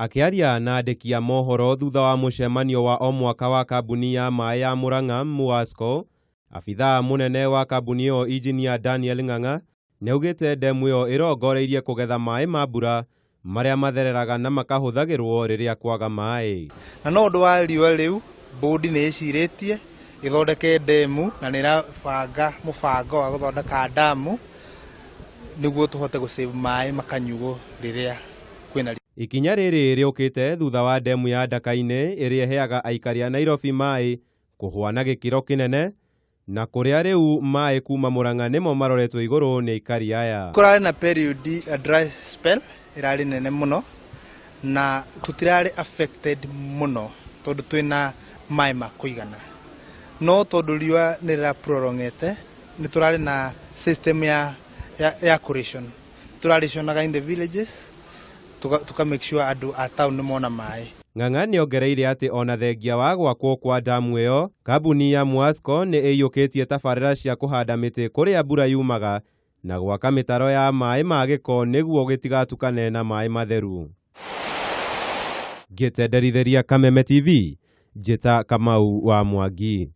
Akĩaria na andĩki a mohoro thutha wa mũcemanio wa o mwaka wa kambuni ya maĩ ya Murang'a MUWASCO, abithaa mũnene wa kambuni ĩyo Engineer Daniel Ng'ang'a nĩaugĩte ndemu ĩyo ĩrongoreirie kũgetha maĩ ma mbura marĩa mathereraga na makahũthagĩrwo rĩrĩa kwaga maĩ. Na no ũndũ wa riũa rĩu, bodi nĩ ĩcirĩtie ĩthondeke ndemu na nĩ ĩrabanga mũbango wa gũthondeka ndamu nĩguo tũhote gũsave maĩ makanyuo rĩrĩa kwĩna. Ikinya rĩrĩ rĩũkĩte thutha wa ndemu ya Ndaka-inĩ ĩrĩa ĩheaga aikari a Nairobi maĩ kũhũa na gĩkĩro kĩnene na kũrĩa rĩu maĩ kuma Murang'a nĩmo maroretwo igũrũ nĩ aikari aya. Kũrarĩ na period a dry spell ĩrarĩ nene mũno na tũtirarĩ affected mũno tondũ twĩna maĩ ma kũigana, no tondũ riũa nĩ rĩra prolongete nĩ tũrarĩ na system ya kũration, tũrarationaga in the villages tuka make sure andũ a town nĩ mona maĩ. Ng'ang'a nĩongereire atĩ ona thengia wa gwakwo kwa ndamu ĩyo, kambuni ya MUWASCO nĩ ĩiyũkĩtie tabarĩra cia kũhanda mĩtĩ kũrĩa mbura yumaga na gwaka mĩtaro ya maĩ ma gĩko nĩguo gĩtigatukane na maĩ matheru. Ngĩtenderithĩria Kameme TV, njĩta Kamau wa Mwangi.